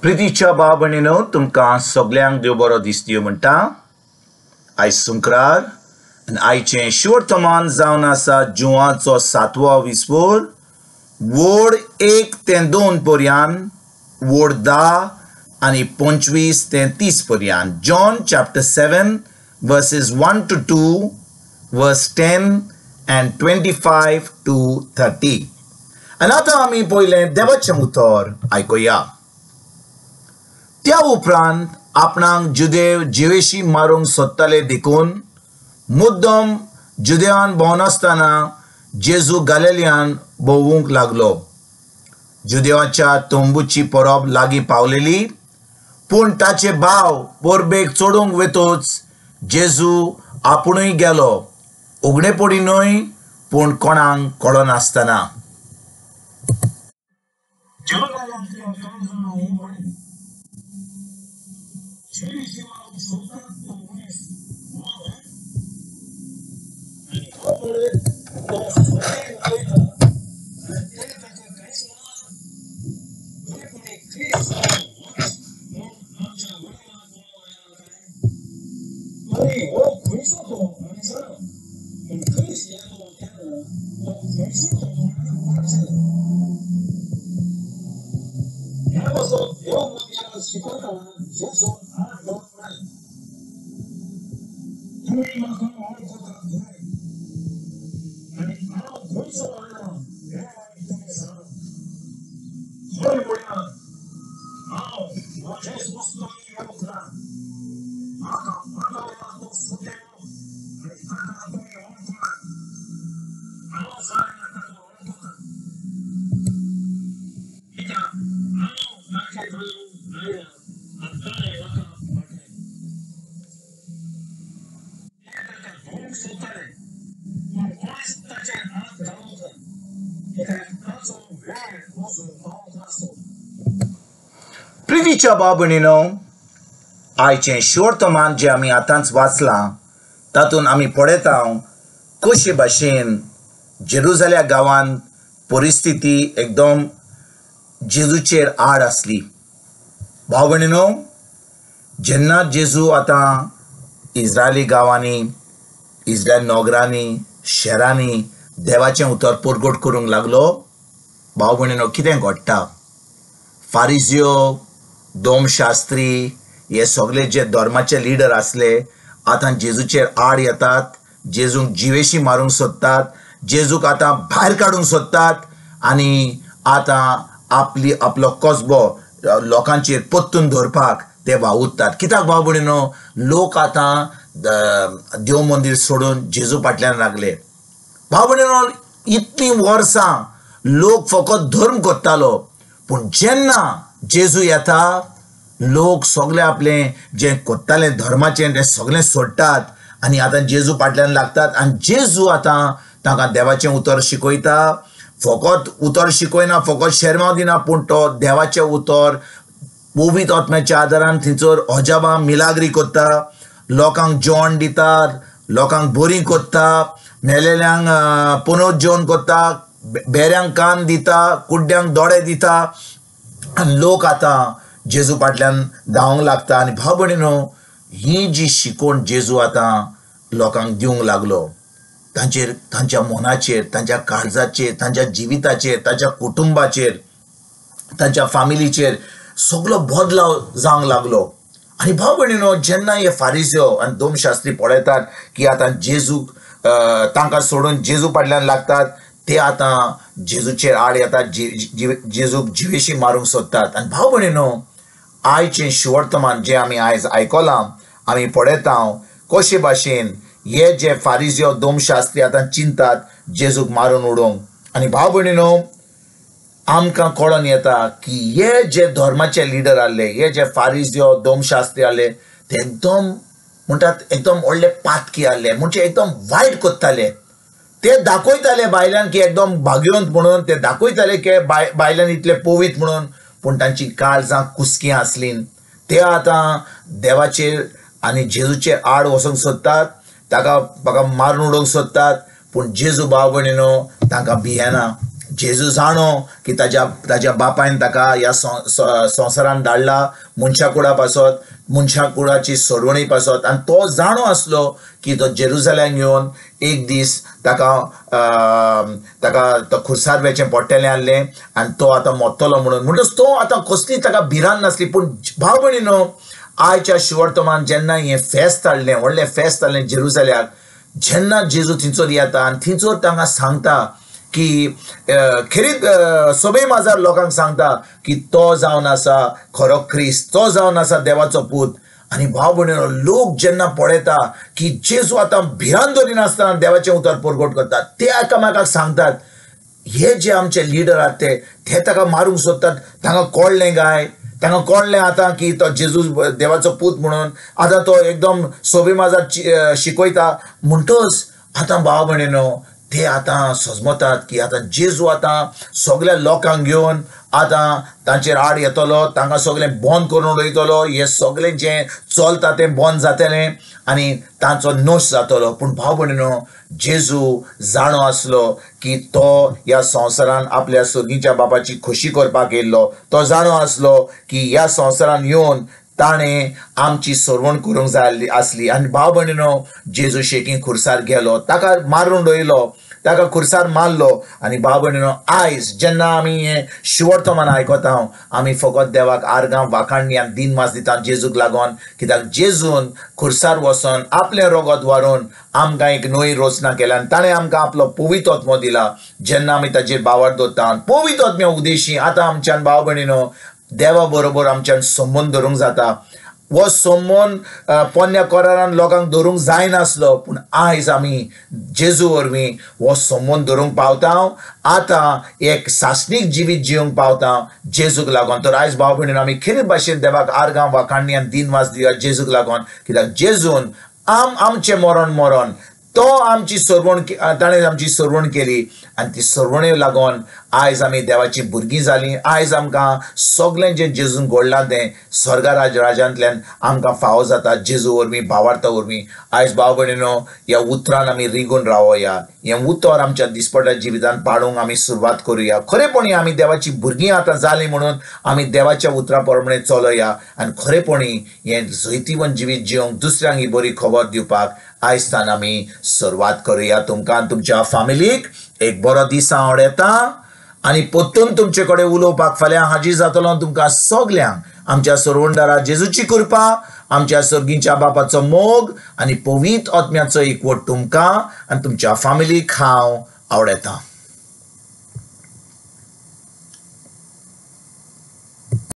प्रितीच्या भाव भयणीनो, तुमकां सगल्यांक देव बरो दीस दिवं म्हणटा. आयज सुंक्रार आनी आयचें शिवर्तमान जावन आसा जुवाचो सातवो विस्पोर, वोड 1 ते 2 पर्यान, वोड 10 आनी 25 ते 30 पर्यान. John chapter 7 verses 1 to 2, verse 10 and 25 to 30. आनी आतां आमी पयलें देवाचें उतर आयकुया. त्या उपरांत आपणाक जुदेव जिवेशी मारूंक सोदताले देखून मुद्दम जुदेवान भोंवनासतना जेजू गालिलियान भोंवूंक लागलो. जुदेवाच्या तंबूची परब लागीं पावलेली, पूण ताचे भाव परबेक चडूंक वेतोच जेजू आपुणूय गेलो, उगडेपणी न्हय पूण कोणाक कळनासतना. प्रितीच्या भाव भयणीनो, आयचें शिवर्तमान जें आमी आतांच वाचलां तातूंत आमी पळयता कशे भाशेन जेरुजाल्या गांवांत परिस्थिती एकदम जेजूचेर आड आसली. भाव भयणीनो, जेन्ना जेजू आतां इस्रायली गांवांनी, इस्रायल नगरांनी, शहरांनी देवाचें उतर परगट करूंक लागलो, भाव भयणीनो कितें घडटा, फारिजियो, दोमशास्त्री हे सगळे जे धर्माचे लिडर आसले आतां जेजूचेर आड येतात, जेजूक जिवेशी मारूंक सोदतात, जेजूक आतां भायर काडूंक सोदतात आनी आतां आपली आपलो कसबो लोकांचेर परतून धरपाक ते वावुरतात. कित्याक भाव भयणीनो, लोक आतां देव मंदीर सोडून जेजू फाटल्यान लागले. भाव भयणीनो, इतलीं वर्सां लोक फकत धर्म करतालो, पूण जेन्ना जेजू येता लोक सगळे आपले जें करताले धर्माचें तें सगळें सोडटात आनी आतां जेजू फाटल्यान लागतात. आनी जेजू आतां तांकां देवाचें उतर शिकयता. फकत उतर शिकयना, फकत शेरमांव दिना, पूण तो देवाचें उतर पवित्र आत्म्याच्या आदारान थंयसर अजाबां मिलाग्री करता, लोकांक जेवण दिता, लोकांक बरीं करता, मेलेल्यांक पुनर्जेवण जेवण करता, बेऱ्यांक कान दिता, कुड्ड्यांक दोळे दिता आनी लोक आतां जेजू फाटल्यान धांवंक लागता. आनी भाव भयणीनो, ही जी शिकवण जेजू आतां लोकांक दिवंक लागलो, तांचेर, तांच्या मनाचेर, तांच्या काळजाचेर, तांच्या जिविताचेर, तांच्या कुटुंबाचेर, तांच्या फामिलीचेर सगलो बदलाव जावंक लागलो. आनी भाव भयणीनो, जेन्ना हे फारिजियो आनी दोमशास्त्री पळयतात की आतां जेजूक तांकां सोडून जेजू फाटल्यान लागतात, ते आतां जेजूचेर आड येतात, जेजूक जिवेशी मारूंक सोदतात. आनी भाव भयणीनो, आयचें शिवर्तमान जें आमी आयज आयकलां, आमी पळयता कशे भाशेन हे जे फारिजियो दोमशास्त्री आतां चिंतात जेजूक मारून उडोवंक. आनी भाव भयणीनो, आमकां कळोन येता की हे जे धर्माचे लिडर आहले, हे जे फारिजियो दोमशास्त्री आहले, ते एकदम म्हणटात एकदम व्हडले पातकी आहले, म्हणजे एकदम वायट करताले. ते दाखयताले बायलांक की एकदम भाग्यवंत म्हणून, ते दाखयताले की बायलान इतले पवित्र म्हणून, पूण तांची काळजां कुसकी आसलीं. ते आतां देवाचेर आनी जेजूचेर आड वचूंक सोदतात, ताका म्हाका मारून उडोवंक सोदतात, पूण जेजू भाव भयणीनो तांकां भियेना. जेजू जाणो की ताज्या ताज्या बापायन ताका ह्या संवसारान धाडला मनशा कुडा पासत, मनशा कुडाची सोडवणी पासत. आनी तो जाणो आसलो की तो जेरुजलेम येवन एक दीस ताका ताका तो खुर्सार वेचें पडटलें आहलें आनी तो आतां मोत्तलो म्हणून. म्हणटच तो आतां कसली ताका भिरांत नासली. पूण भाव भयणीनो, आयच्या शिवर्तमान जेन्ना हें फेस्त हाडलें, व्हडलें फेस्त हाडलें जेरुजल्याक, जेन्ना जेजू थंयसर येता आनी थंयसर तांकां सांगता की खेरीत सोबे माजार लोकांक सांगता की तो जावन आसा खरो क्रिस्त, तो जावन आसा देवाचो पूत. आनी भाव भयणीनो, लोक जेन्ना पळयता की जेजू आतां भिरांत दवरिनासतना देवाचें उतर परगट करतात, ते एकामेकाक सांगतात हे जे आमचे लिडर आहात ते ताका मारूंक सोदतात. तांकां कळ्ळें काय, तांकां कळ्ळें आतां की तो जेजू देवाचो पूत म्हणून आतां तो एकदम सोबे माजार शिकयता. म्हणटच आतां भाव भयणीनो, ते आतां सजमतात की आतां जेजू आतां सगल्या लोकांक घेवन आतां तांचेर आड येतलो, तांकां सगळें बंद करून उडयतलो, हें सगळें जें चलता तें बंद जातलें आनी तांचो नोश जातलो. पूण भाव भयणीनो, जेजू जाणो आसलो की तो ह्या संवसारान आपल्या सर्गीच्या बापाची खोशी करपाक येयल्लो. तो जाणो आसलो की ह्या संवसारान येवन ताणें आमची सरवण करूंक जाय आसली. आनी भाव भयणीनो, जेजू शेकीं खुर्सार गेलो, ताका मारून उडयलो, ताका खुर्सार मारलो. आनी भाव भयणीनो, आयज जेन्ना आमी हें शिवर्तमान आयकता, आमी फकत देवाक आर्गां वाखाणणी आनी दिनवास दिता जेजूक लागून, कित्याक जेजून खुर्सार वचोन आपलें रगत वारून आमकां एक नवी रचना केल्या आनी ताणें आमकां आपलो पवित्र आत्मो दिला. जेन्ना आमी ताचेर भावार्थ दवरता, पवित्र आत्म्या उद्देशी आतां आमच्यान भाव भयणीनो देवा बरोबर आमच्यान संबंद धरूंक जाता. हो संबंद पोन्न्या करारान लोकांक धरूंक जायनासलो, पूण आयज आमी जेजू वरवीं हो संबंद धरूंक पावता. आतां एक सासणीक जिवीत जिवंक पावता जेजूक लागून. तर आयज भाव भयणीन आमी खेरीत भाशेन देवाक आर्गां वाखाणणी आनी दिनवास दिया जेजूक लागून, कित्याक जेजून आमचें मरण मरण तो आमची सरवण, ताणें आमची सरवण केली आनी ती सरवणे लागून आयज आमी देवाची भुरगीं जालीं. आयज आमकां सगळें जें जेजून घडलां तें स्वर्ग राजांतल्यान आमकां फावो जाता जेजू वरवीं, भावार्था वरवीं. आयज भाव भयणीनो, ह्या उतरान आमी रिगून रावया, हें उतर आमच्या दिसपट्या जिवितान पाळूंक आमी सुरवात करुया. खरेपणी आमी देवाची भुरगीं आतां जालीं म्हणून आमी देवाच्या उतरा प्रमाणे चलोया आनी खरेपणी हें जैतिवंत जिवीत जिवंक दुसऱ्यांक ही बरी खबर दिवपाक आयज आमी सुरवात करुया. तुमकां तुमच्या फामिलीक एक बरो दीस आवडटा आनी परतून तुमचे कडेन उलोवपाक फाल्यां हाजीर जातलो. तुमकां सगल्यांक आमच्या सरवणदारा जेजूची कृपा, आमच्या सर्गीच्या बापाचो मोग आनी पवित्र आत्म्याचो एकवट तुमकां आनी तुमच्या फामिलीक हांव आवडटा.